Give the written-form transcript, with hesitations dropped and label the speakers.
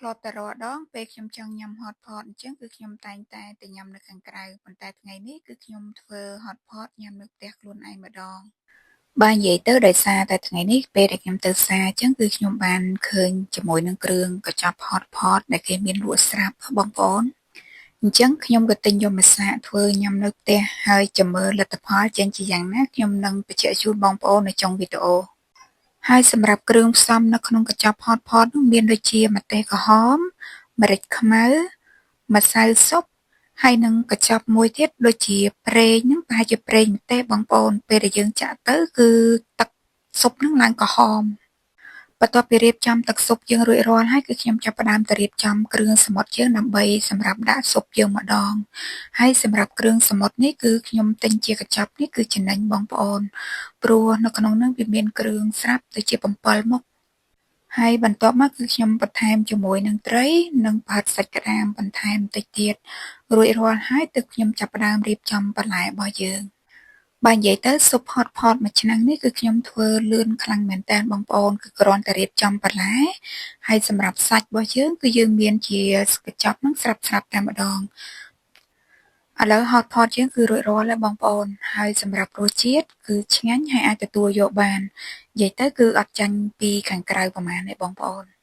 Speaker 1: ធ្លាប់តែរាល់ដងពេលខ្ញុំចង់ញ៉ាំ hot pot អញ្ចឹងគឺខ្ញុំតែងតែទៅញ៉ាំនៅខាងក្រៅប៉ុន្តែថ្ងៃនេះគឺខ្ញុំធ្វើ hot pot ញ៉ាំនៅផ្ទះខ្លួនឯងម្ដងបើនិយាយទៅដោយសារតែថ្ងៃនេះពេលដែលខ្ញុំទៅផ្សារអញ្ចឹងគឺខ្ញុំបានឃើញជាមួយនឹងគ្រឿងកញ្ចប់ hot pot ដែលគេមានលក់ស្រាប់បងប្អូនអញ្ចឹងខ្ញុំក៏ទិញយកមកសាកធ្វើញ៉ាំនៅផ្ទះហើយចាំមើលលទ្ធផលចេញជាយ៉ាងណាខ្ញុំនឹងបញ្ជាក់ជូនបងប្អូននៅចុងវីដេអូហើយសម្រាប់គ្រឿងផ្សំនៅក្នុងកញ្ចប់ hot pot នោះមានដូចជាម្ទេសក្រហមម្រេចខ្មៅម្សៅស៊ុបហើយនឹងកញ្ចប់មួយទៀតដូចជាប្រេងហ្នឹងប្រហែលជាប្រេងម្ទេសបងប្អូនពេលដែលយើងចាក់ទៅគឺទឹកស៊ុបហ្នឹងឡើងក្រហមបន្ទាប់ពីរៀបចំទឹកស៊ុបយើងរួចរាល់ហើយគឺខ្ញុំចាប់ផ្ដើមទៅរៀបចំគ្រឿងសមុទ្រយើងដើម្បីសម្រាប់ដាក់ស៊ុបយើងម្ដងហើយសម្រាប់គ្រឿងសមុទ្រនេះគឺខ្ញុំទិញជាកញ្ចប់នេះគឺចំណេញបងប្អូនព្រោះនៅក្នុងនោះវាមានគ្រឿងស្រាប់ទៅជា7មុខហើយបន្ទាប់មកគឺខ្ញុំបន្ថែមជាមួយនឹងត្រីនិងប្រហិតសាច់ក្តាមបន្ថែមតិចទៀតរួចរាល់ហើយទើបខ្ញុំចាប់ផ្ដើមរៀបចំបន្លែរបស់យើងបើនិយាយទៅស៊ុប hot pot មួយឆ្នាំងនេះគឺខ្ញុំធ្វើលឿនខ្លាំងមែនតើបងប្អូនគឺគ្រាន់តែរៀបចំបន្លែហើយសម្រាប់សាច់របស់យើងគឺយើងមានជាកញ្ចប់ហ្នឹងស្រាប់ស្រាប់តែម្ដងឥឡូវ hot pot យើងគឺរួចរាល់ហើយបងប្អូនហើយសម្រាប់រសជាតិគឺឆ្ងាញ់ហើយអាចទទួលយកបាននិយាយទៅគឺអត់ចាញ់ពីខាងក្រៅប្រហែលទេបងប្អូន។